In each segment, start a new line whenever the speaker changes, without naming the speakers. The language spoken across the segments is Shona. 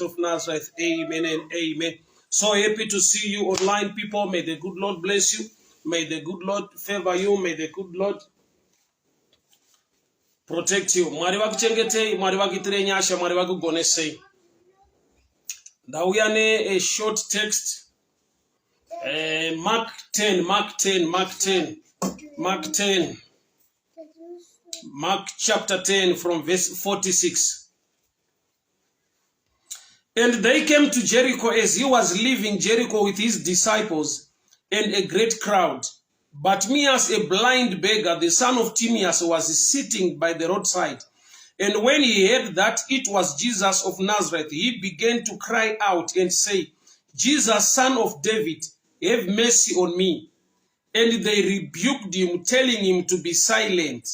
Of Nazareth. Amen and amen. So happy to see you online, people. May the good Lord bless you. May the good Lord favor you. May the good Lord protect you. Mwari vakuchengetei, Mwari vakuitirei nyasha, Mwari vakugonesei. Ndauya ne a short text. Mark 10, Mark 10, Mark 10, Mark 10. Mark chapter 10 from verse 46. And they came to Jericho as he was leaving Jericho with his disciples and a great crowd. Bartimaeus, a blind beggar, the son of Timaeus, was sitting by the roadside. And when he heard that it was Jesus of Nazareth, he began to cry out and say, "Jesus, Son of David, have mercy on me." And they rebuked him, telling him to be silent.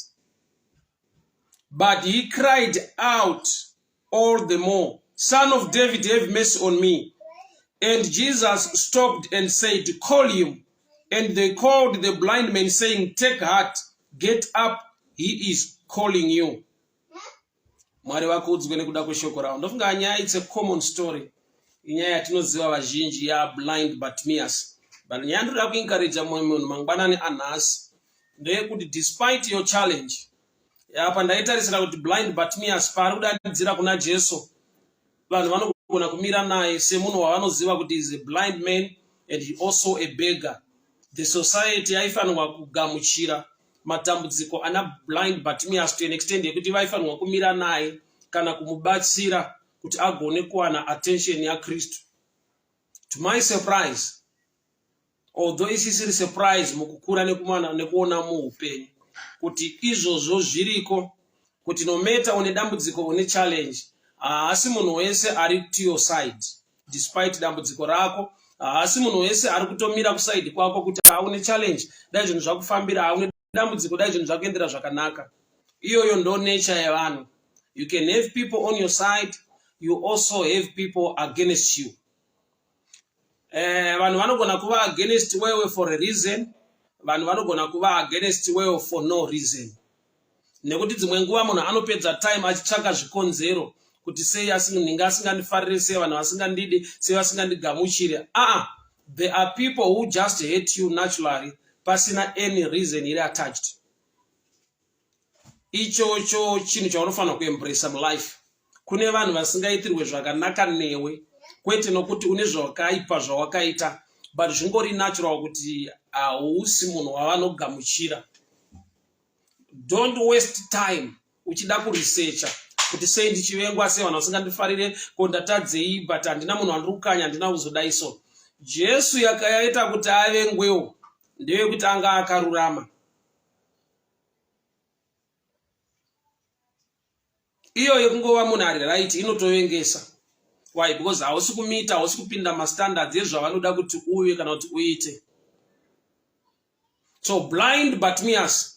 But he cried out all the more, "Son of David, have mercy on me." And Jesus stopped and said, "Call him." And they called the blind man, saying, "Take heart, get up, he is calling you." Mwari vakudzwe nekuda kweshoko ravo. Ndofunga nyaya, it's a common story, inyaya yatinoziva vazhinji, yablind Bartimaeus. But nyaya ndoda kuencourage mumwe munhu mangwanani anhasi ndeyekuti despite your challenge, apa ndaitarisira kuti blind Bartimaeus paari kudanidzira kuna Jesu, vanhu vanogona kumira naye semunhu wavanoziva kuti is a blind man and he also a beggar. The society yaifanirwa kugamuchira matambudziko ana blind Bartimaeus to an extent yekuti vaifanirwa kumira naye kana kumubatsira kuti agone kuwana attention yaKristu. To my surprise, although isisiri surprise mukukura nekumana nekuona muupenyu kuti izvozvo zviriko, kuti no matter une dambudziko, une challenge, haasi munhu wese ari to your side despite dambudziko rako. Haasi munhu wese ari kutomira kuside kwako kuti haune challenge, dai zvinhu zvakufambira, haune dambudziko, dai zvinhu zvakuendera zvakanaka. Iyoyo ndo nature yevanhu. You can have people on your side, you also have people against you. Vanhu vanogona kuva against wewe for a reason, vanhu vanogona kuva against wewe for no reason, nekuti dzimwe nguva munhu anopedza time achitsvaka zvikonzero kuti sei nhinge asingandifariri, sei vanhu vasingandidi, sei vasingandigamuchiri. Aa, there are people who just hate you naturally, pasina any reason iri attached. Ichocho chinhu chaunofanira kuembracea mulife. Kune vanhu vasingaitirwe zvakanaka newe, kwete nokuti une zvakaipa zvawakaita, but zvingori natural kuti hausi munhu wavanogamuchira. Don't waste time uchida kuresearcha kuti sei ndichivengwa, sei vanhu vasingandifarire, ko ndatadzei? But handina munhu wandiri kukanya, handina kuzodai. So Jesu yakaita kuti avengwewo ndeyekuti anga akarurama. Iyo yekungova munhu ari right inotovengesa. Why? Because hausi kumeeta, hausi kupinda mastandards ezvavanoda kuti uve kana kuti uite. So blind Bartimaeus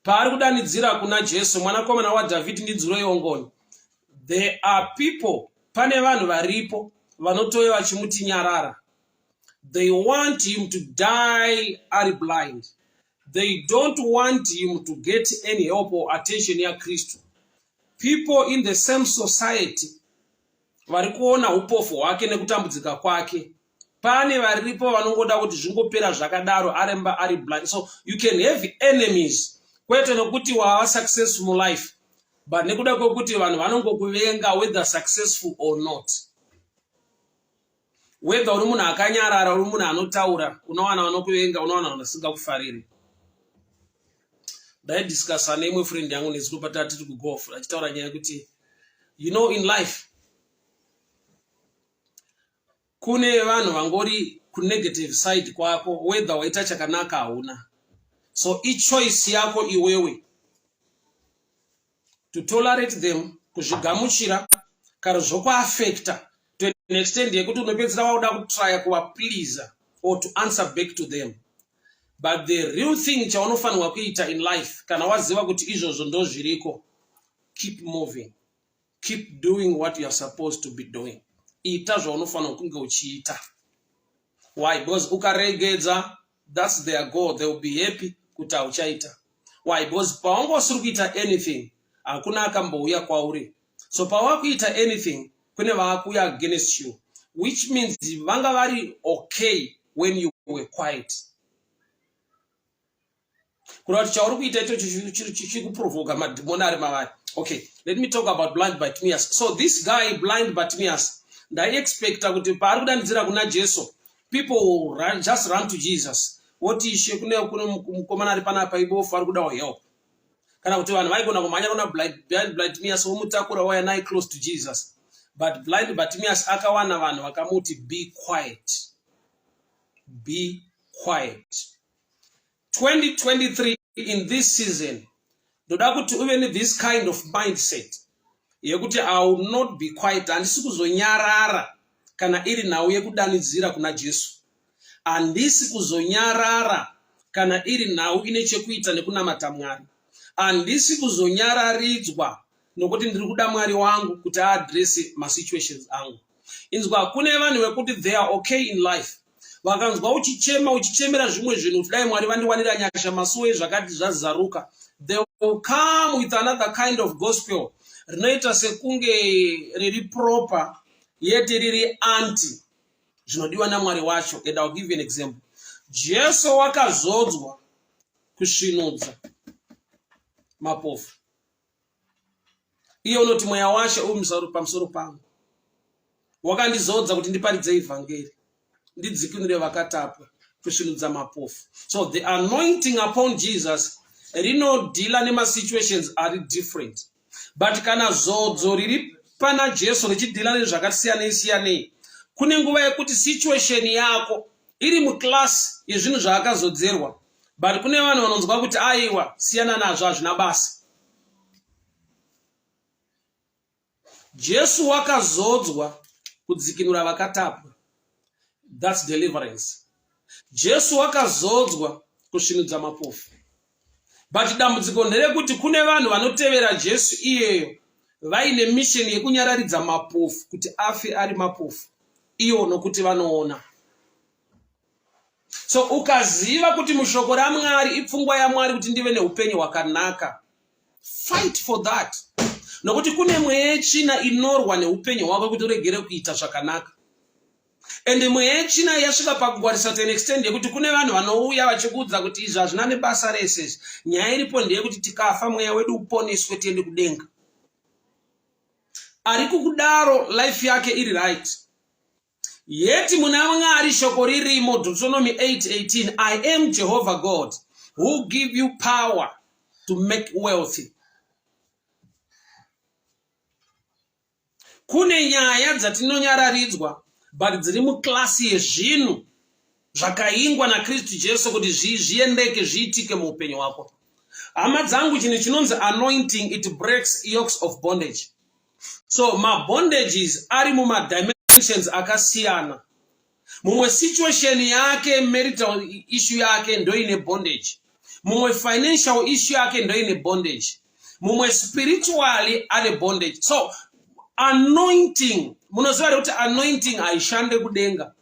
paari kudanidzira kuna Jesu, "Mwanakomana waDhavhidi, ndinzwirei ngoni," there are people, pane vanhu varipo vanotove vachimuti nyarara. They want him to die ari blind. They don't want him to get any help or attention yaKristu. People in the same society vari kuona upofu hwake nekutambudzika kwake, pane varipo vanongoda kuti zvingopera zvakadaro, aremba ari blind. So you can have enemies, kwete nokuti wava successful mulife, but nekuda kwekuti vanhu vanongokuvenga whether successful or not. Whether uri munhu akanyarara, uri munhu anotaura, unowana vanokuvenga, unowana vanhu vasingakufariri. Ndaidiscussa neimwe friend yangu nezuro pataa tiri kugolf, achitaura nyaya yekuti in life kune vanhu vangori kunegative side kwako, whether waita chakanaka hauna. So ichoice yako iwewe to tolerate them, kuzvigamuchira, kana zvokuaffecta to an extent yekuti unopedzisira wakuda kutrya kuvapleasa or to answer back to them. But the real thing chaunofanirwa kuita in life, kana waziva kuti izvozvo ndo zviriko, keep moving, keep doing what you are supposed to be doing. Ita zvaunofanirwa kunge uchiita. Why? Because ukaregedza, that's their goal. They will be happy kuti hauchaita. Why? Because pawange usiri kuita anything, hakuna akambouya kwauri. So pawakuita anything, Kune vaakuuya against you, which means vanga vari okay when you were quiet. Kureva kuti chauri kuita ichocho chiri kuprovoka madhimoni ari mavari. Okay, let me talk about blind Bartimaeus. So this guy, blind Bartimaeus, ndaiexpecta kuti paari kudanidzira kuna Jesu, people will run, just run to Jesus, woti, "Ishe, kune mukomana ari panapa, ibofu, ari kudawo help." Kana kuti vanhu vaigona kumhanya kuna blind Bartimaeus, vomutakura, wauya naye close to Jesus. But blind Bartimaeus akawana vanhu vakamuti, "Be quiet, be quiet." 2023, in this season, ndoda kuti uve nethis kind of mindset yekuti I will not be quiet. Handisi kuzonyarara kana iri nhau yekudanidzira kuna Jesu. Handisi kuzonyarara kana iri nhau ine chekuita nekunamata Mwari. Handisi kuzonyararidzwa nokuti ndiri kuda Mwari wangu kuti aaddresse masituations angu. Inzwa, kune vanhu vekuti they are okay in life. Vakanzwa uchichema, uchichemera zvimwe zvinhu, kuti dai Mwari vandiwanira nyasha, masuo ezvakati zvazaruka, they will come with another kind of gospel rinoita sekunge riri proper, yet riri anti zvinodiwa naMwari wacho. And I'll give you an example. Jesu wakazodzwa kusvinudza mapofu. Iye unoti, "Mweya washe uri pamusoro pangu, wakandizodza kuti ndiparidze ivhangeri, ndidzikinure vakatapwa, kusvinudza mapofu." So the anointing upon Jesus rinodeala nemasituations ari different. But kana zodzo riri pana Jesu richideala nezvakasiyanei siyanei, kune nguva yekuti situation yako iri muclass yezvinhu zvaakazodzerwa, but kune vanhu vanonzwa kuti, "Aiwa, siyana nazvo, hazvina basa." Jesu wakazodzwa kudzikinura vakatapwa, that's deliverance. Jesu wakazodzwa kusvinudza mapofu. But dambudziko nderekuti kune vanhu vanotevera Jesu iyeyo vaine mission yekunyararidza mapofu kuti afe ari mapofu iwo, nokuti vanoona. So ukaziva kuti mushoko raMwari ipfungwa yaMwari kuti ndive neupenyu hwakanaka, fight for that, nokuti kune mweya yetsvina inorwa neupenyu hwako kuti uregere kuita zvakanaka. Ende mweya yetsvina yasvika pakungwarisa to an extent yekuti kune vanhu vanouya vachikuudza kuti izvi hazvina nebasa rese izvi, nyaya iripo ndeyekuti tikafa mweya wedu uponeswe, tiende kudenga. Ari kukudaro life yake iri right, yet muna Mwari shoko ririmo, Deuteronomy 8:18, "I am Jehovah God who give you power to make wealthy." Kune nyaya dzatinonyararidzwa, but dziri muclass yezvinhu zvakaingwa naKristu Jesu kuti zviendeke, zviitike muupenyu hwako. Hama dzangu, chinhu chinonzi anointing, it breaks yokes of bondage. So mabondages ari mumadimensions akasiyana. Mumwe situation yake, marital issue yake ndoine bondage. Mumwe financial issue yake ndoine bondage. Mumwe spiritually ane bondage. So anointing, munoziva here kuti anointing haishande kudenga?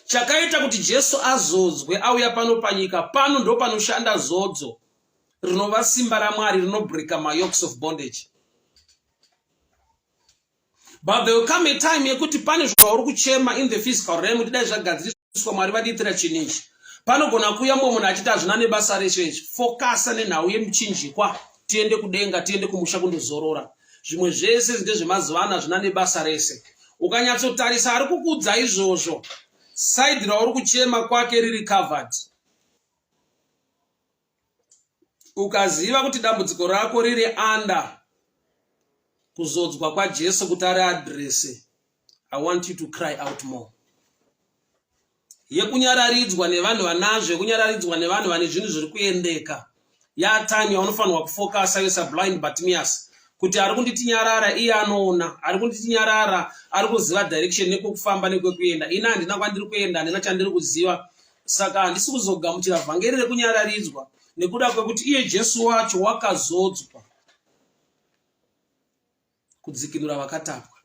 Chakaita kuti Jesu azodzwe auya pano panyika pano, ndo panoshanda zodzo rinova simba raMwari rinobreaka mayokes of bondage. But there will come a time yekuti pane zvauri kuchema in the physical realm kuti dai zvagadziriswa, Mwari vadiitira chinhu ichi. Panogona kuuya mumwe munhu achiti hazvina nebasa reshe izvi, fokasa nenhau yemuchinjikwa, tiende kudenga, tiende kumusha kundozorora. Zvimwe zvese ndezvemazuva ano, hazvina nebasa rese. Ukanyatsotarisa ari kukuudza izvozvo, side rauri kuchema kwake riri covered. Ukaziva kuti dambudziko rako riri under kuzodzwa kwaJesu kuti ari addresse, I want you to cry out more. Yekunyararidzwa nevanhu vanazvo, yekunyararidzwa nevanhu vane zvinhu zviri kuendeka, yatime yaunofanirwa kufokasa yosa blind Bartimaeus, kuti ari kunditi nyarara, iye anoona. Ari kunditi nyarara, ari kuziva direction nekwekufamba nekwekuenda. Ini handina kwandiri kuenda, handina chandiri kuziva. Saka handisi kuzogamuchira vhangeri rekunyararidzwa, nekuda kwekuti iye Jesu wacho wakazodzwa kudzikinura vakatapwa.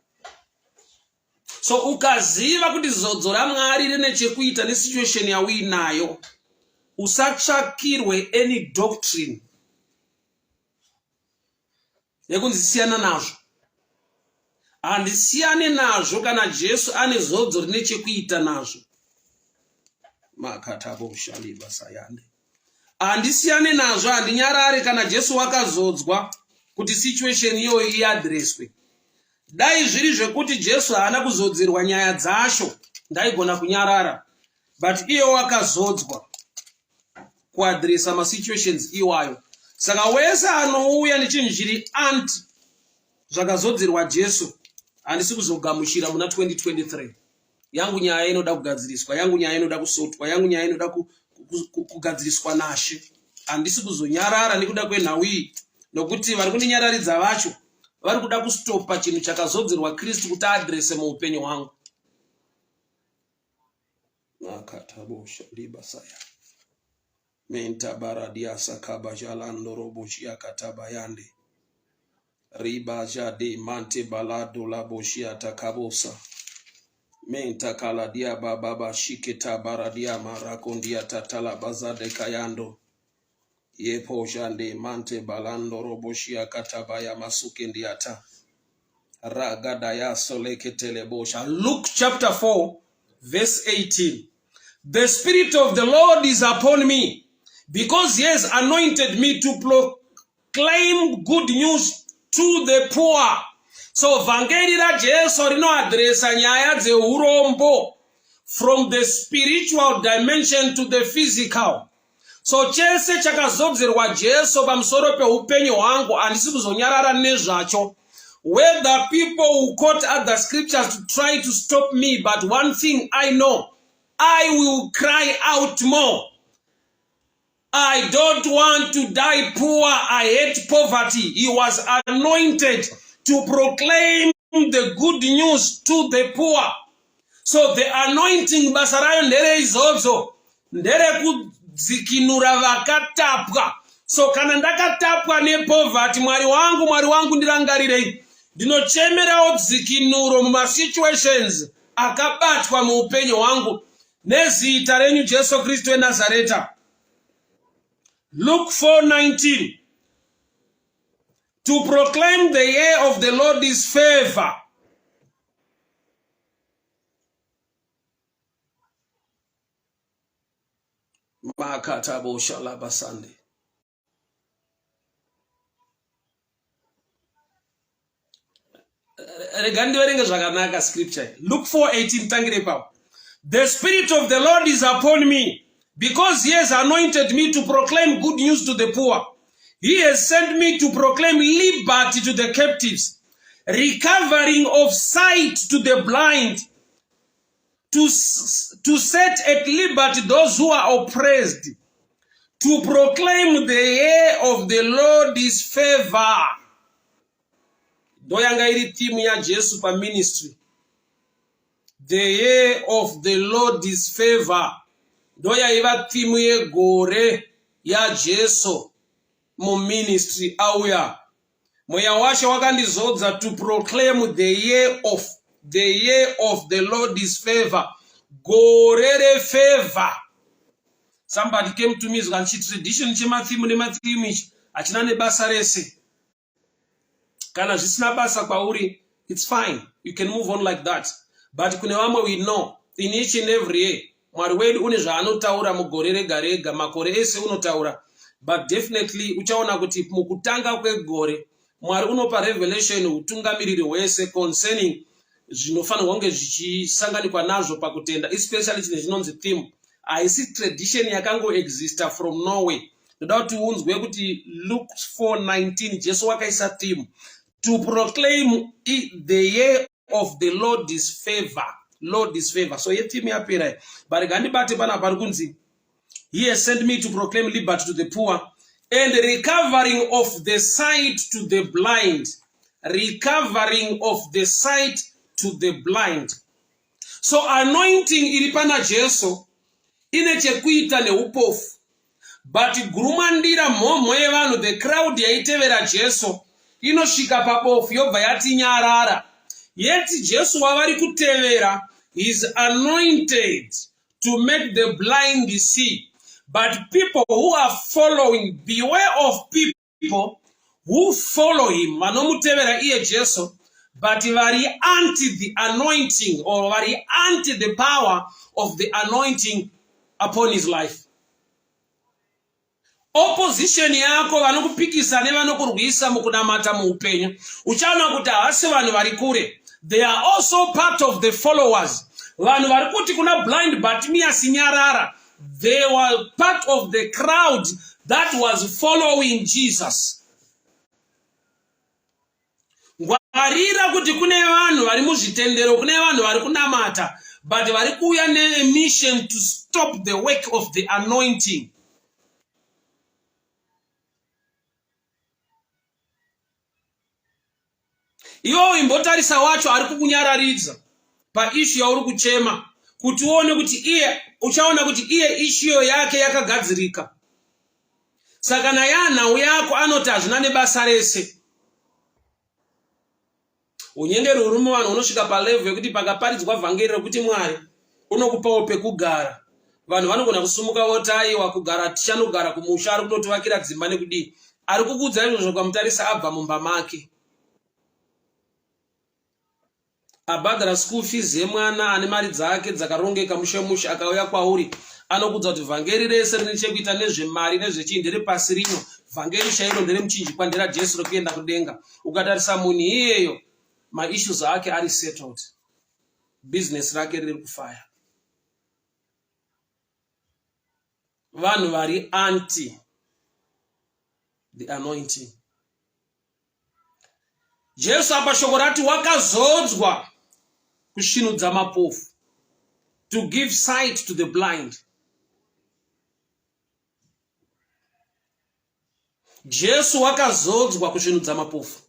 So ukaziva kuti zodzo raMwari rine chekuita nesituation yauinayo, usatsvakirwe any doctrine. Yekunzi siyana nazvo. Handisiyane nazvo kana Jesu ane zodzo rine chekuita nazvo. Makatabo shaliba sayande. Handisiyane nazvo, handinyarare kana Jesu wakazodzwa kuti situation iyoyo iadreswe. Dai zviri zvekuti Jesu haana kuzodzerwa nyaya dzasho, ndaigona kunyarara. But iye wakazodzwa kuadresa masituations iwayo. Saka wese anouya nechinhu chiri anti zvakazodzerwa Jesu, handisi kuzogamuchira muna 2023. Yangu nyaya inoda kugadziriswa, yangu nyaya inoda kusotwa, yangu nyaya inoda kugadziriswa naShe. Handisi kuzonyarara nekuda kwenhau iyi, nokuti vari kundinyararidza vacho vari kuda kustopa chinhu chakazodzerwa Kristu kuti aadrese muupenyu hwangu. Makatabosha libasaya mentabaradiasa kabajalandoroboshiakatabayande ribajade mante balado laboshiatakabosa menta kaladia bababa shiketa baradia marakondia tatala bazade kayando yepo jande mante balando roboshia katabaya masuke ndiata ragadaya soleketelebosha. Luke chapter 4 verse 18. The Spirit of the Lord is upon me because he has anointed me to proclaim good news to the poor. So vhangeri raJesu rinoadresa nyaya dzeurombo from the spiritual dimension to the physical. So chese chakazodzerwa Jesu pamusoro peupenyu hwangu handisi kuzonyarara nezvacho. Whether people who quote other scriptures to try to stop me, but one thing I know, I will cry out more. I don't want to die poor. I hate poverty. He was anointed to proclaim the good news to the poor. So the anointing basa rayo ndereizodzo, nderekudzikinura vakatapwa. So kana ndakatapwa nepoverty, Mwari wangu, Mwari wangu ndirangarirei. Ndinochemerawo dzikinuro mumasituations akabatwa muupenyu hwangu nezita renyu Jesu Kristu weNazareta. Luke 4:19 To proclaim the year of the Lord's favor. Makatabo shalabasande. Rega ndiverenge zvakanaka scripture. Luke 4:18 tangire ipapo. The spirit of the Lord is upon me because he has anointed me to proclaim good news to the poor. He has sent me to proclaim liberty to the captives, recovering of sight to the blind, to set at liberty those who are oppressed, to proclaim the year of the Lord's favor. Ndoyanga iri timu yaJesu paministry. The year of the Lord's favor ndoyaiva timu yegore yaJesu muministry auya. Mweya waShe wakandizodza to proclaim the year of the year of the Lord's favor. Gore refavor. Somebody came to me zvikanzi chitradition chemathimu nemathimu ichi hachina nebasa rese. Kana zvisina basa kwauri, it's fine. You can move on like that. But kune vamwe we know in each and every year Mwari wedu une zvaanotaura mugore rega rega, makore ese unotaura. But definitely uchaona kuti mukutanga kwegore Mwari unopa revelation hutungamiriri hwese concerning zvinofanirwa kunge zvichisanganikwa nazvo pakutenda, especially chinhu chinonzi theme. Haisi tradition yakangoexista from nowhere. Ndoda kuti unzwe kuti Luke 4:19 Jesu wakaisa theme to proclaim the year of the Lord's favor. Lord's favor. So yetheme yapera. But ngandibate panapa pari kunzi he has sent me to proclaim liberty to the poor and recovering of the sight to the blind. Recovering of the sight to the blind. So anointing iri pana Jesu ine chekuita neupofu. But gurumwandira mhomho yevanhu, the crowd yaitevera Jesu inosvika pabofu yobva yati nyarara. Yet Jesu wavari kutevera is anointed to make the blind see. But people who are following, beware of people people. who follow him, vanomutevera iye Jesu, but vari anti the anointing or vari anti the power of the anointing upon his life. Opposition yako, vanokupikisa nevanokurwisa mukunamata muupenyu, uchaona kuti havasi vanhu vari kure. They are also part of the followers. Vanhu vari kuti kuna blind Bartimaeus nyarara, they were part of the crowd that was following Jesus. Ngwarira kuti kune vanhu vari muzvitendero, kune vanhu vari kunamata, but vari kuuya nemission to stop the work of the anointing. Iwewo imbotarisa wacho ari kukunyararidza paishu yauri kuchema, kuti uone kuti iye, uchaona kuti iye ishuyo yake yakagadzirika. Saka nayanhau yako anoti hazvina nebasa rese. Unyengeri huri muvanhu unosvika palevhu yekuti pakaparidzwa vhangeri rekuti Mwari unokupawo pekugara, vanhu vanogona kusumuka voti aiwa, kugara tichanogara kumusha, ari kutotivakira dzimba nekudii. Ari kukuudza izvozvo ukamutarisa abva mumba make, abhadhara school fees yemwana, ane mari dzake dzakarongeka mushe mushe. Akauya kwauri anokuudza kuti vhangeri rese rine chekuita nezvemari nezvechii nderepasi rino, vhangeri chairo nderemuchinjikwa, nderaJesu rekuenda kudenga. Ukatarisa munhu iyeyo, maissues ake ari settled, business rake riri kufaya. Vanhu vari anti the anointing. Jesu apa shoko rati wakazodzwa kusvinudza mapofu, to give sight to the blind. Jesu wakazodzwa kusvinudza mapofu,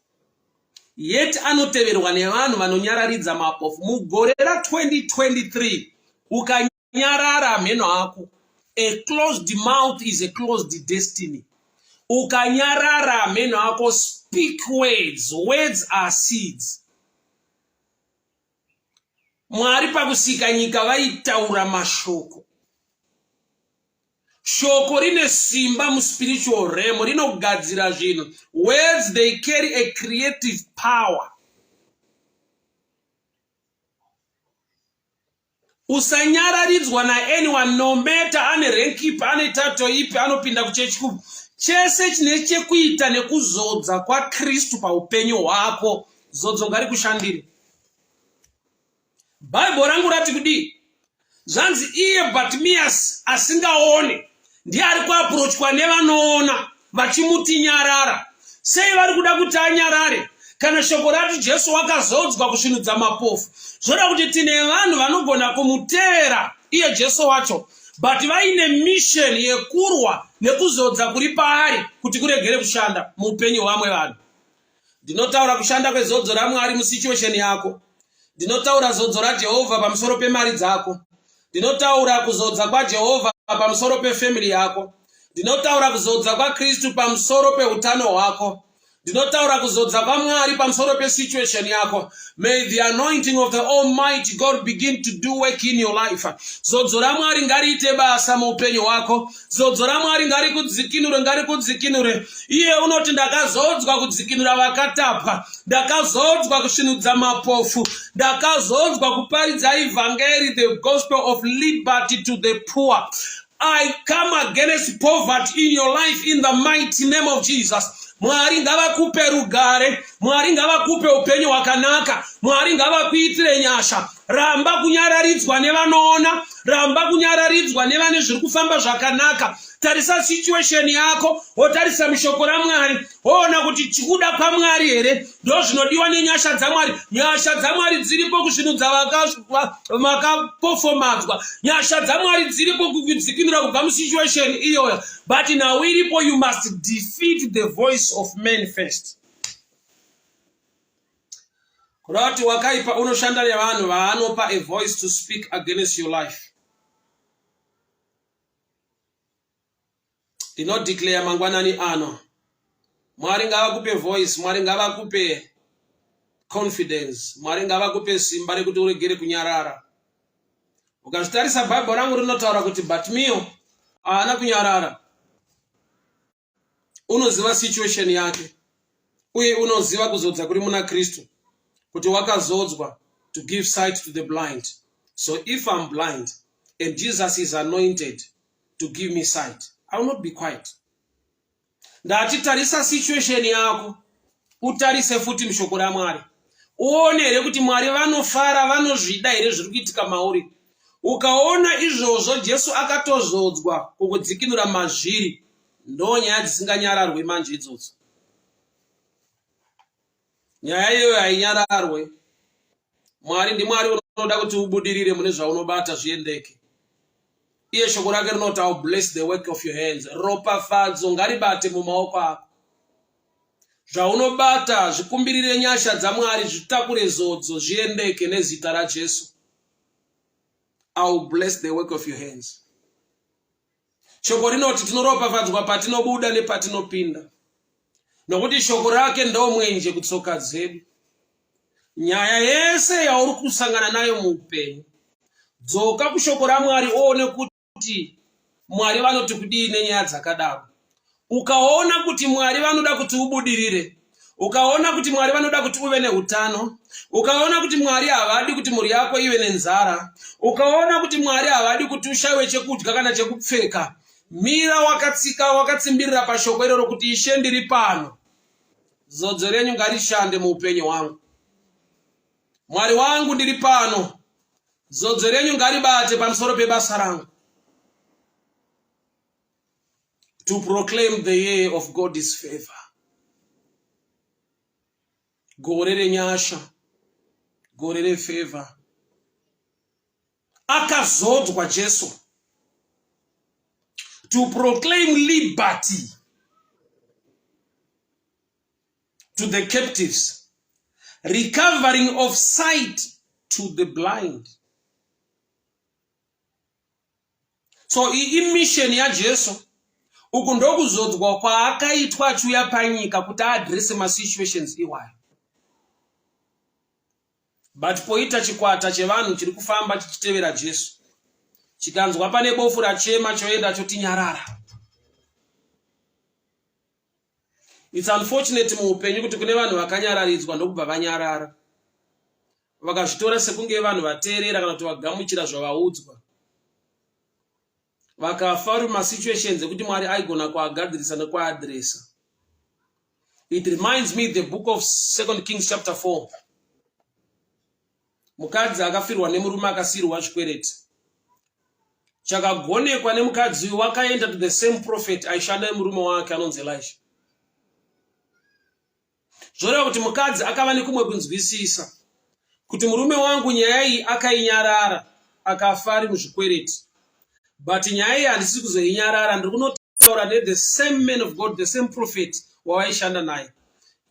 yet anoteverwa nevanhu vanonyararidza mapofu. Mugore ra2023 ukanyarara mheno ako. A closed mouth is a closed destiny. Ukanyarara mheno ako. Speak words. Words are seeds. Mwari pakusika nyika vaitaura mashoko. Shoko rine simba muspiritual realm, rinogadzira zvinhu. Words, they carry a creative power. Usanyararidzwa naanyone, no matter ane rank ipi, ane tato ipi, anopinda kuchechi kupi. Chese chine chekuita nekuzodza kwaKristu paupenyu hwako, zodzo ngarikushandire. Bhaibheri rangu rati kudii? Zvanzi iye Bartimaeus asingaone ndiye ari kuapproachwa nevanoona vachimuti nyarara. Sei vari kuda kuti anyarare kana shoko rati Jesu wakazodzwa kusvinudza mapofu? Zvoda kuti tine vanhu vanogona kumutevera iye Jesu wacho, but vaine mission yekurwa nekuzodza kuri paari kuti kuregere kushanda muupenyu hwamwe vanhu. Ndinotaura kushanda kwezodzo raMwari musituation yako. Ndinotaura zodzo raJehovha pamusoro pemari dzako. Ndinotaura kuzodza kwaJehovha pamusoro pefamily yako. Ndinotaura kuzodza kwaKristu pamusoro peutano hwako. Ndinotaura kuzodza kwaMwari pamusoro pesituation yako. May the anointing of the Almighty God begin to do work in your life. Zodzo raMwari ngariite basa muupenyu hwako. Zodzo raMwari ngarikudzikinure, ngarikudzikinure. Iye unoti ndakazodzwa kudzikinura vakatapwa, ndakazodzwa kusvinudza mapofu, ndakazodzwa kuparidza ivhangeri, the gospel of liberty to the poor. I come against poverty in your life in the mighty name of Jesus. Mwari ngavakupe rugare, Mwari ngavakupe upenyu hwakanaka, Mwari ngavakuitire nyasha. Ramba kunyararidzwa nevanoona, ramba kunyararidzwa nevane zviri kufamba zvakanaka. Tarisa situation yako, wotarisa mushoko raMwari, woona kuti chikuda kwaMwari here ndo zvinodiwa nenyasha dzaMwari. Nyasha dzaMwari dziripo kusvinudza vakapofomadzwa. Nyasha dzaMwari dziripo kukudzikinura kubva musituation iyoyo, but now iripo, you must defeat the voice of man first. Kureva kuti wakaipa unoshanda nevanhu vaanopa a voice to speak against your life. Ndinodeclare mangwanani ano, Mwari ngavakupe voice, Mwari ngavakupe confidence, Mwari ngavakupe simba rekuti uregere kunyarara. Ukazvitarisa, Bhaibheri rangu rinotaura kuti Bartimeo haana kunyarara. Unoziva situation yake. Uye unoziva kuzodza kuri muna Kristu, kuti wakazodzwa to give sight to the blind. So if I'm blind and Jesus is anointed to give me sight, I will not be quiet. Ndati tarisa situation yako, utarise futi mushoko raMwari. Uone here kuti Mwari vanofara, vanozvida here zviri kuitika mauri. Ukaona izvozvo Jesu akatozodzwa kukudzikinura mazviri, ndo nyaya dzisinganyararwe manje idzodzo. Nyaya iyoyo hainyararwe. Mwari ndiMwari unoda kuti ubudirire mune zvaunobata zviendeke. Iye shoko rake rinoti I'll bless the work of your hands. Ropafadzo ngaribate mumaoko ako. Zvaunobata zvikumbirire nyasha dzaMwari zvitakure zodzo zviendeke nezita raJesu. I will bless the work of your hands. Shoko rinoti tinoropafadzwa patinobuda nepatinopinda, nokuti shoko rake ndomwenje kutsoka dzedu. Nyaya yese yauri kusangana nayo muupenyu, dzoka kushoko raMwari uone kuti Mwari vanoti kudii nenyaya dzakadaro. Ukaona kuti Mwari vanoda kuti ubudirire, ukaona kuti Mwari vanoda kuti uve neutano, ukaona kuti Mwari havadi kuti mhuri yako ive nenzara, ukaona kuti Mwari havadi kuti ushayiwe chekudya kana chekupfeka, mira wakatsika wakatsimbirira pashoko iroro kuti Ishe ndiri pano, zodzo renyu ngarishande muupenyu hwangu. Mwari wangu ndiri pano, zodzo renyu ngaribate pamusoro pebasa rangu. To proclaim the year of God's favor. Gore renyasha, gore refavor. Akazodzwa Jesu to proclaim liberty to the captives, recovering of sight to the blind. So iyi imission yaJesu. Uku ndokuzodzwa kwaakaitwa achiuya panyika kuti aadrese masituations iwayo. But poita chikwata chevanhu chiri kufamba chichitevera Jesu, chikanzwa pane bofu rachema choenda chotinyarara. It's unfortunate muupenyu kuti kune vanhu vakanyararidzwa ndokubva vanyarara, vakazvitora sekunge vanhu vateerera kana kuti vagamuchira zvavaudzwa, vakafa vari mumasituations ekuti Mwari aigona kuagadzirisa nekuaadresa. It reminds me the book of 2 Kings chapter 4. Mukadzi akafirwa nemurume akasiyirwa zvikwereti. Chakagonekwa nemukadzi uyu, wakaenda to the same prophet aishanda nemurume wake anonzi Elisha. Zvoreva kuti mukadzi akava nekumwe kunzwisisa kuti murume wangu nyaya iyi akainyarara akafa ari muzvikwereti, but nyaya iyi handisi kuzoinyarara, ndiri kunotaura nethe same man of God, the same prophet wawaishanda naye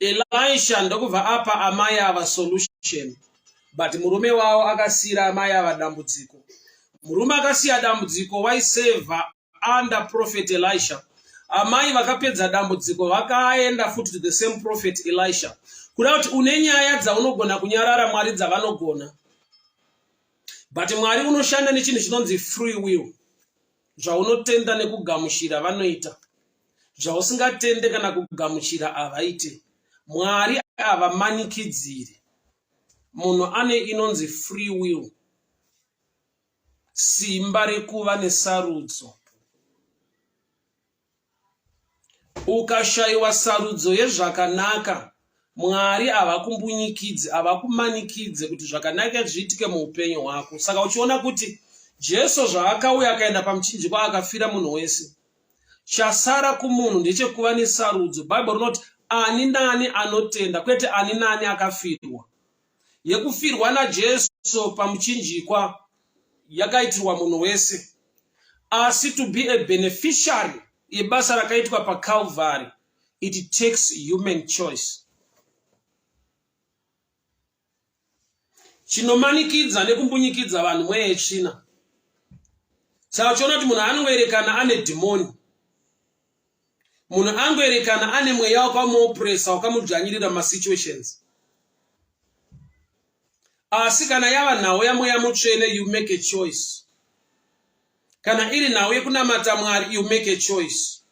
Elisha. Ndokubva apa amai ava solution, but murume wavo akasiyira amai ava dambudziko. Murume akasiya dambudziko waisevha under prophet Elisha. Amai vakapedza dambudziko vakaenda futi to the same prophet Elisha. Kuda kuti une nyaya dzaunogona kunyarara, Mwari dzavanogona, but Mwari unoshanda nechinhu chinonzi free will. Zvaunotenda nekugamuchira vanoita, zvausingatende kana kugamuchira havaite. Mwari havamanikidziri munhu, ane inonzi free will, simba rekuva nesarudzo. Ukashayiwa sarudzo yezvakanaka, Mwari havakumbunyikidzi, havakumanikidze kuti zvakanaka zviitike muupenyu hwako. Saka uchiona kuti Jesu zvaakauya akaenda pamuchinjikwa akafira munhu wese, chasara kumunhu ndechekuva nesarudzo. Bhaibheri rinoti ani nani anotenda, kwete ani nani akafirwa. Yekufirwa naJesu pamuchinjikwa yakaitirwa munhu wese, asi to be a beneficiary yebasa rakaitwa paCalvary, it takes human choice. Chinomanikidza nekumbunyikidza vanhu mweya yetsvina. Saka uchiona kuti munhu anongoerekana ane dhimoni, munhu angoerekana ane mweya wakamuopresa, wakamudzvanyirira masituations. Asi kana yava nhau yamweya mutsvene, you make a choice. Kana iri nhau yekunamata Mwari, you make a choice.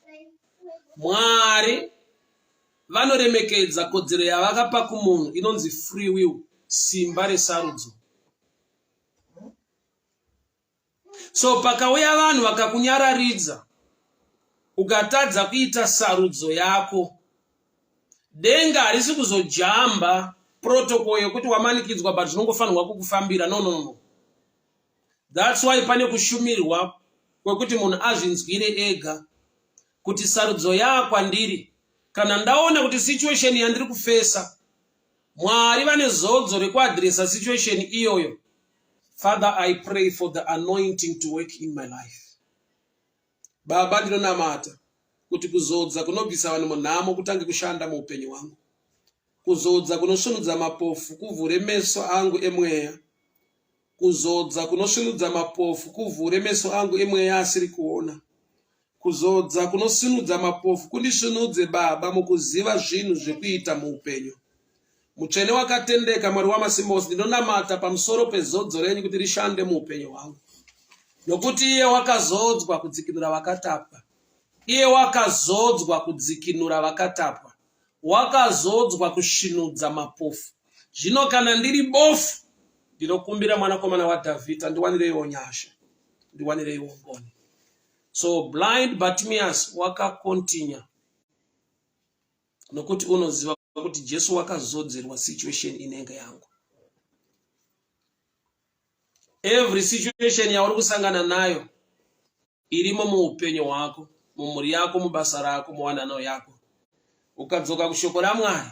Mwari vanoremekedza kodzero yavakapa kumunhu inonzi free will, simba resarudzo. So pakauya vanhu vakakunyararidza ukatadza kuita sarudzo yako, denga harisi kuzojamba protocol yekuti wamanikidzwa but zvinongofanirwa kukufambira. No, no, no. That's why pane kushumirwa kwekuti munhu azvinzwire ega kuti sarudzo yaakwandiri. Kana ndaona kuti situation yandiri kufesa, Mwari vane zodzo rekuadresa situation iyoyo. Father, I pray for the anointing to work in my life. Baba, ndinonamata kuti kuzodza kunobvisa vanhu munhamo kutange kushanda muupenyu hwangu. Kuzodza kunosvinudza mapofu kuvhure meso angu emweya. Kuzodza kunosvinudza mapofu kuvhure meso angu emweya asiri kuona. Kuzodza kunosvinudza mapofu kundisvinudze Baba mukuziva zvinhu zvekuita muupenyu. Mutsvene wakatendeka Mwari wamasimba ose, ndinonamata pamusoro pezodzo renyu kuti rishande muupenyu hwangu. Nokuti iye wakazodzwa kudzikinura vakatapwa. Iye wakazodzwa kudzikinura vakatapwa. Wakazodzwa kusvinudza mapofu. Zvino kana ndiri bofu, ndinokumbira mwanakomana waDhavhidha, ndiwanireiwo nyasha, ndiwanireiwo ngoni. So blind Bartimaeus wakakontinya nokuti unoziva kuti Jesu wakazodzerwa situation inenge yangu. Every situation yauri kusangana nayo irimo muupenyu hwako, mumhuri yako, mubasa rako, muwanano yako. Ukadzoka kushoko raMwari,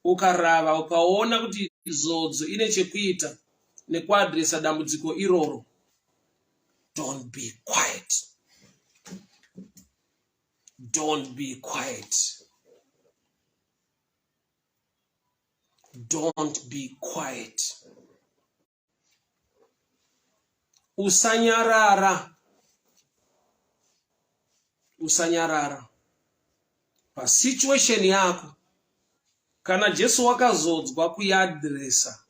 ukarava, ukaona kuti zodzo ine chekuita nekuadresa dambudziko iroro, don't be quiet. Don't be quiet. Don't be quiet. Usanyarara. Usanyarara. Pasituation yako kana Jesu wakazodzwa kuiadresa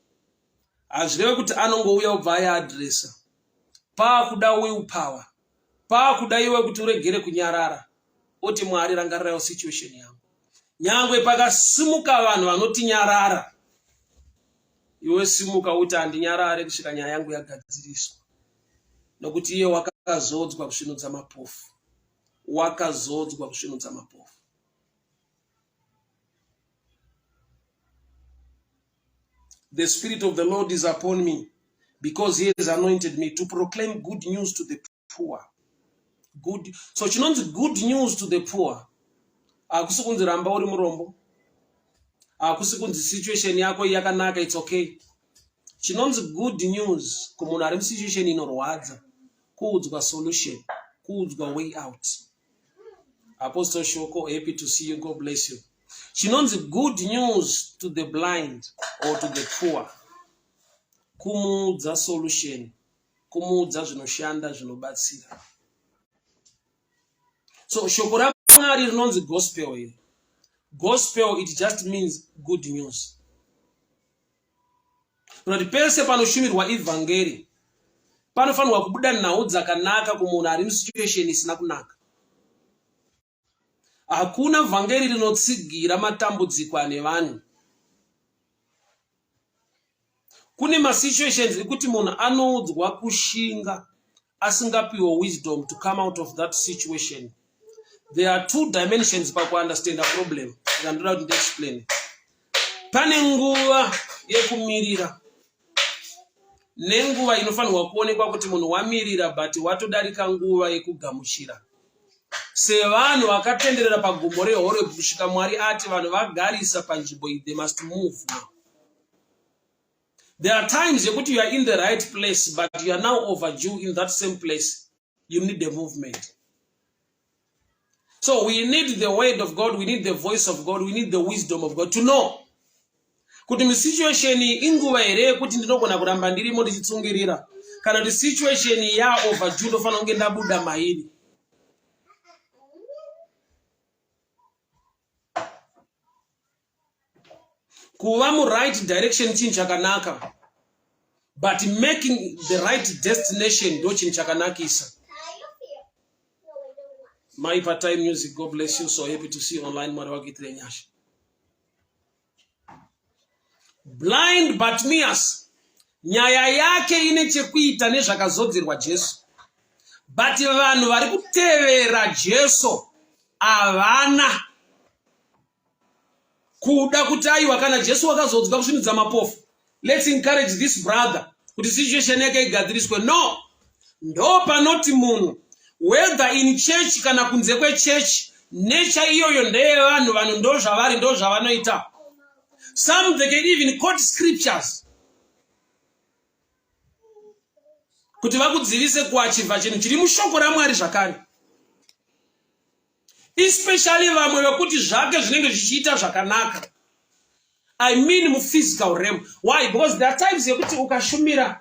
hazvireve kuti anongouya obva aiadresa. Paakuda will power. Paakuda iwe kuti uregere kunyarara oti Mwari rangariraiwo situation yangu. Nyangwe pakasimuka vanhu vanotinyarara, iwe simuka uti handinyarare kusvika nyaya yangu yagadziriswa, nokuti iye wakazodzwa kusvinudza mapofu, wakazodzwa kusvinudza mapofu. The Spirit of the Lord is upon me because he has anointed me to proclaim good news to the poor. Good. So chinonzi good news to the poor hakusi kunzi ramba uri murombo, hakusi kunzi situation yako yakanaka, it's okay. Chinonzi good news kumunhu ari musituation inorwadza kuudzwa solution, kuudzwa way out. Apostle Shoko, happy to see you. God bless you. Chinonzi good news to the blind or to the poor kumuudza solution, kumuudza zvinoshanda zvinobatsira. So shoko raMwari rinonzi gospel iri. Gospel, it just means good news. Kunoti pese panoshumirwa ivhangeri panofanirwa kubuda nhau dzakanaka kumunhu ari musituation isina kunaka. Hakuna vhangeri rinotsigira matambudziko ane vanhu. Kune masituations ekuti munhu anoudzwa kushinga asingapiwe wisdom to come out of that situation. There are two dimensions pakuunderstanda problem ndandoda kuti ndiexplain. Pane nguva yekumirira nenguva inofanirwa kuonekwa kuti munhu wamirira but watodarika nguva yekugamuchira. Sevanhu vakatenderera pagomo reHoreb kusvika Mwari ati vanhu vagarisa panzvimbo iyi, they must move now. There are times yekuti you are in the right place but you are now overdue in that same place. You need a movement. So we need the word of God, we need the voice of God, we need the wisdom of God to know kuti musituation iyi inguva here yekuti ndinogona kuramba ndirimo ndichitsungirira, kana kuti situation ya overdue ndofanira kunge ndabuda mairi. Kuva muright direction chinhu chakanaka, but making the right destination ndo chinhu chakanakisa. Mai Patai Music, God bless you. So happy to see you online. Mwari vakuitire nyasha. Blind Bartimaeus, nyaya yake ine chekuita nezvakazodzerwa Jesu. But vanhu vari kutevera Jesu havana kuda kuti aiwa kana Jesu wakazodzwa kusvinudza mapofu. Let's encourage this brother kuti situation yake igadziriswe. No. Ndo panoti munhu whether in church kana kunze kwechurch nature iyoyo ndeyevanhu vanhu ndo zvavari ndo zvavanoita. Some they can even quote scriptures kuti vakudzivise kuachivha chinhu chiri mushoko raMwari zvakare. Especially vamwe vekuti zvake zvinenge zvichiita zvakanaka. I mean muphysical realm. Why? Because there are times yekuti ukashumira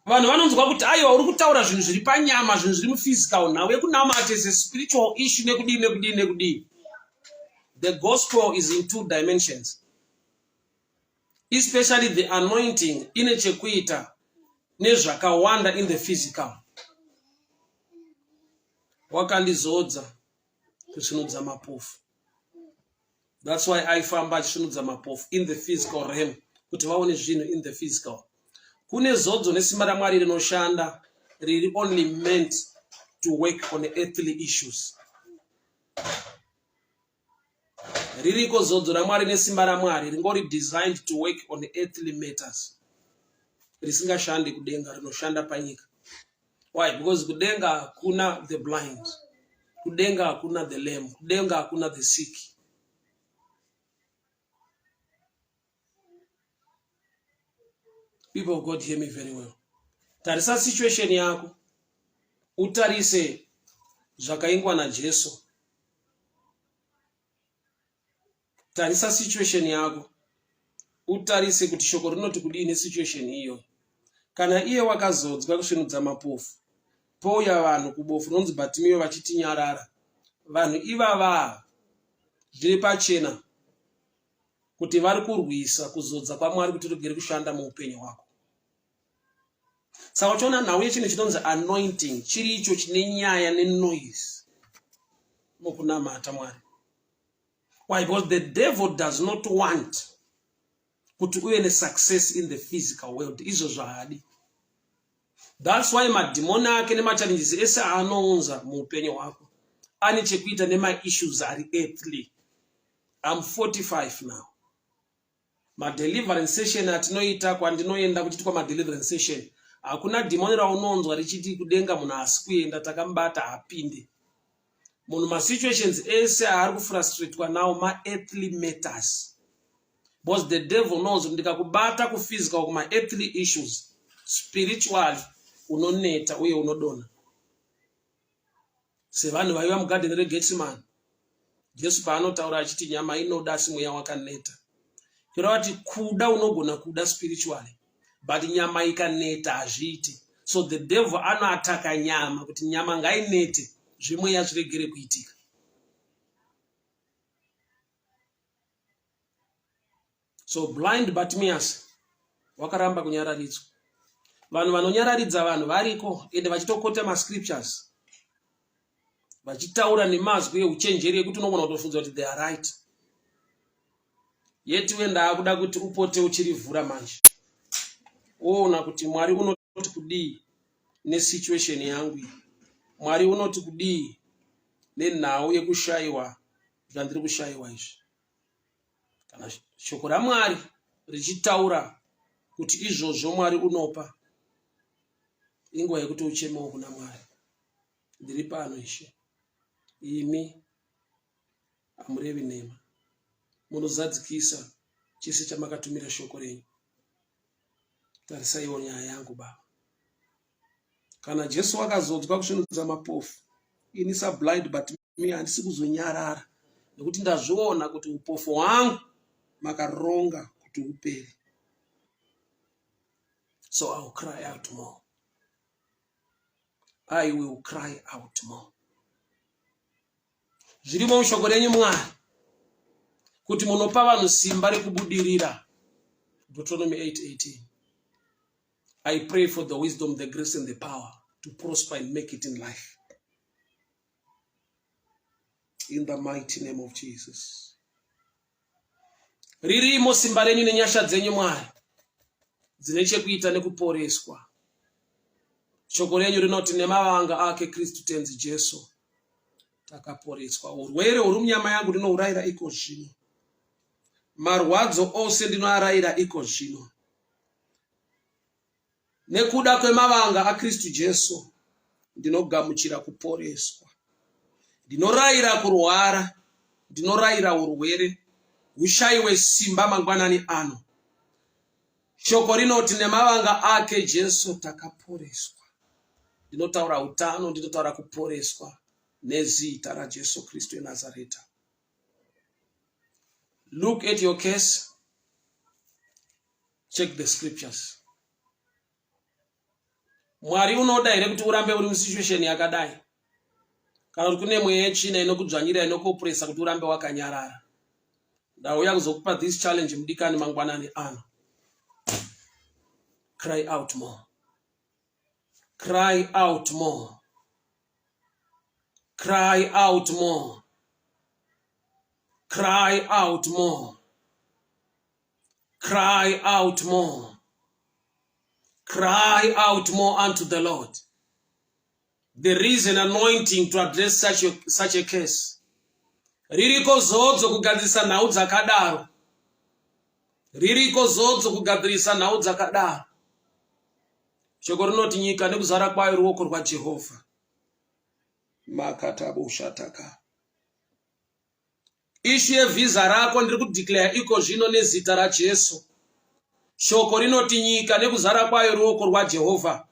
vanhu vanonzwa kuti aiwa uri kutaura zvinhu zviri panyama, zvinhu zviri muphysical nhau yekunamata is a spiritual issue nekudii nekudii nekudii. The gospel is in two dimensions. Especially the anointing ine chekuita nezvakawanda in the physical. Wakandizodza kusvinudza mapofu. That's why aifamba achisvinudza mapofu in the physical realm kuti vaone zvinhu in the physical. Kune zodzo nesimba raMwari rinoshanda riri only meant to work on earthly issues. Ririko zodzo raMwari nesimba raMwari ringori designed to work on earthly matters. Risingashandi kudenga, rinoshanda panyika. Why? Because kudenga hakuna the blind. Kudenga hakuna the lame. Kudenga hakuna the sick. People of God, hear me very well. Tarisa situation yako. Utarise zvakaingwa naJesu. Tarisa situation yako. Utarise kuti shoko rinoti kudii nesituation iyo. Kana iye wakazodzwa kusvinudza mapofu, pouya vanhu kubofu rinonzi Bartimeo vachiti nyarara. Vanhu ivava zviri pachena kuti vari kurwisa kuzodza kwaMwari kuti rugere kushanda muupenyu hwako. Saka uchiona nhau yechinhu chinonzi anointing chiri icho chine nyaya nenoise mukunamata Mwari. Why? Because the devil does not want kuti uve nesuccess in the physical world. Izvo zvaadi. That's why madhimoni ake nemachallenges ese aanounza muupenyu hwako ane chekuita nemaissues ari earthly. I'm 45 now. Madeliverance session atinoita kwandinoenda kuchiitwa madeliverance session, hakuna dhimoni raunonzwa richiti kudenga munhu haasi kuenda, takamubata haapinde. Munhu masituations ese aari kufrustratwa nawo maearthly matters. Because the devil knows kuti ndikakubata kuphysical kumaearthly issues, spiritually unoneta uye unodonha. Sevanhu vaiva mugadheni reGetsemane, Jesu paanotaura achiti nyama inoda asi mweya wakaneta. Kureva kuti kuda unogona kuda spiritually, but nyama ikaneta hazviiti. So the devil anoataka nyama kuti nyama ngainete, zvemweya zviregere kuitika. So blind Bartimaeus wakaramba kunyararidzwa. Vanhu vanonyararidza vanhu variko ende vachitokota mascriptures vachitaura nemazwi euchenjeri ekuti unogona kutofunza kuti they are right. Yet we ndaakuda kuti upote uchirivhura manje woona kuti Mwari unoti kudii nesituation yangu iyi. Mwari unoti kudii nenhau yekushayiwa zvandiri kushayiwa izvi. Kana shoko raMwari richitaura kuti izvozvo Mwari unopa, inguva yekuti uchemewo kuna Mwari. Ndiri pano Ishe, imi hamurevi nhema, munozadzikisa chese chamakatumira shoko renyu. Tarisaiwo nyaya yangu Baba. Kana Jesu wakazodzwa kusvinudza mapofu, ini sablind but me handisi kuzonyarara nekuti ndazviona kuti upofu hwangu makaronga kuti upere. So I will cry out more. I will cry out more. Zvirimo mushoko renyu Mwari kuti munopa vanhu simba rekubudirira. Deuteronomy 8:18. I pray for the wisdom, the grace and the power to prosper and make it in life. In the mighty name of Jesus. Ririmo simba renyu nenyasha dzenyu, Mwari, dzine chekuita nekuporeswa. Shoko renyu rinoti nemavanga ake Kristu Tenzi Jesu takaporeswa. Urwere huri munyama yangu ndinourayira iko zvino. Marwadzo ose ndinoarayira iko zvino. Nekuda kwemavanga aKristu Jesu ndinogamuchira kuporeswa. Ndinorayira kurwara, ndinorayira urwere hushayiwe simba mangwanani ano. Shoko rinoti nemavanga ake Jesu takaporeswa. Ndinotaura utano, ndinotaura kuporeswa nezita raJesu Kristu eNazareta. Look at your case. Check the scriptures. Mwari unoda here kuti urambe uri musituation yakadai, kana kuti kune mweya yetsvina inokudzvanyira, inokuoppressa kuti urambe wakanyarara? Ndauya kuzokupa this challenge, mudikani, mangwanani ano. Cry out more, cry out more, cry out more, cry out more, cry out more, cry out more unto the Lord. There is an anointing to address such a case. Ririko zodzo kugadzirisa nhau dzakadaro. Ririko zodzo kugadzirisa nhau dzakadaro. Shoko rinoti nyika nekuzara kwayo ruoko rwaJehovha. Makatabushataka. Issue yevhisa rako, ndiri kudeclare iko zvino nezita raJesu. Shoko rinoti nyika nekuzara kwayo ruoko rwaJehovha.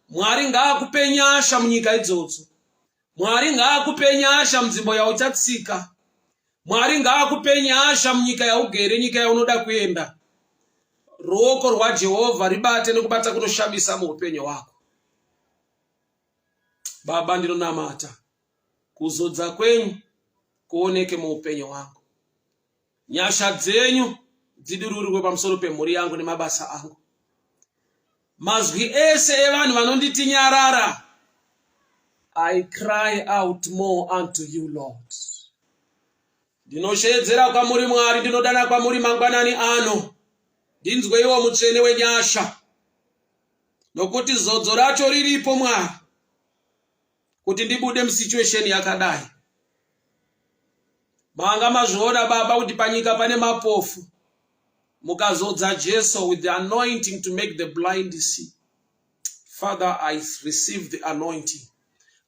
Mwari ngaakupe nyasha munyika idzodzo. Mwari ngaakupe nyasha munzvimbo yauchatsika. Mwari ngaakupe nyasha munyika yaugere, nyika yaunoda kuenda. Ruoko rwaJehovha ribate nekubata kunoshamisa muupenyu hwako. Baba, ndinonamata kuzodza kwenyu kuoneke muupenyu hwangu. Nyasha dzenyu dzidururirwe pamusoro pemhuri yangu nemabasa angu. Mazwi ese evanhu vanonditi nyarara, I cry out more unto you, Lord. Ndinoshedzera kwamuri, Mwari, ndinodana kwamuri mangwanani ano. Ndinzweiwo, mutsvene wenyasha, nokuti zodzo racho riripo, Mwari, kuti ndibude musituation yakadai. Manga mazviona, Baba, kuti panyika pane mapofu. Mukazodza Jesu with the anointing to make the blind see. Father, I receive the anointing,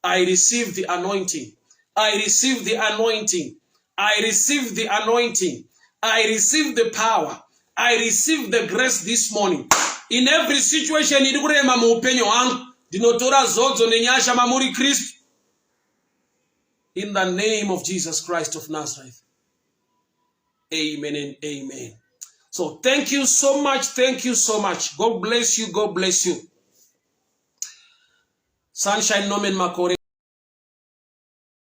I receive the anointing, I receive the anointing, I receive the anointing, I receive the power, I receive the grace this morning. In every situation iri kurema muupenyu hwangu, ndinotora zodzo nenyasha mamuri Kristu, in the name of Jesus Christ of Nazareth. Amen and amen. So thank you so much, thank you so much. God bless you, God bless you. Sunshine Norman Makore.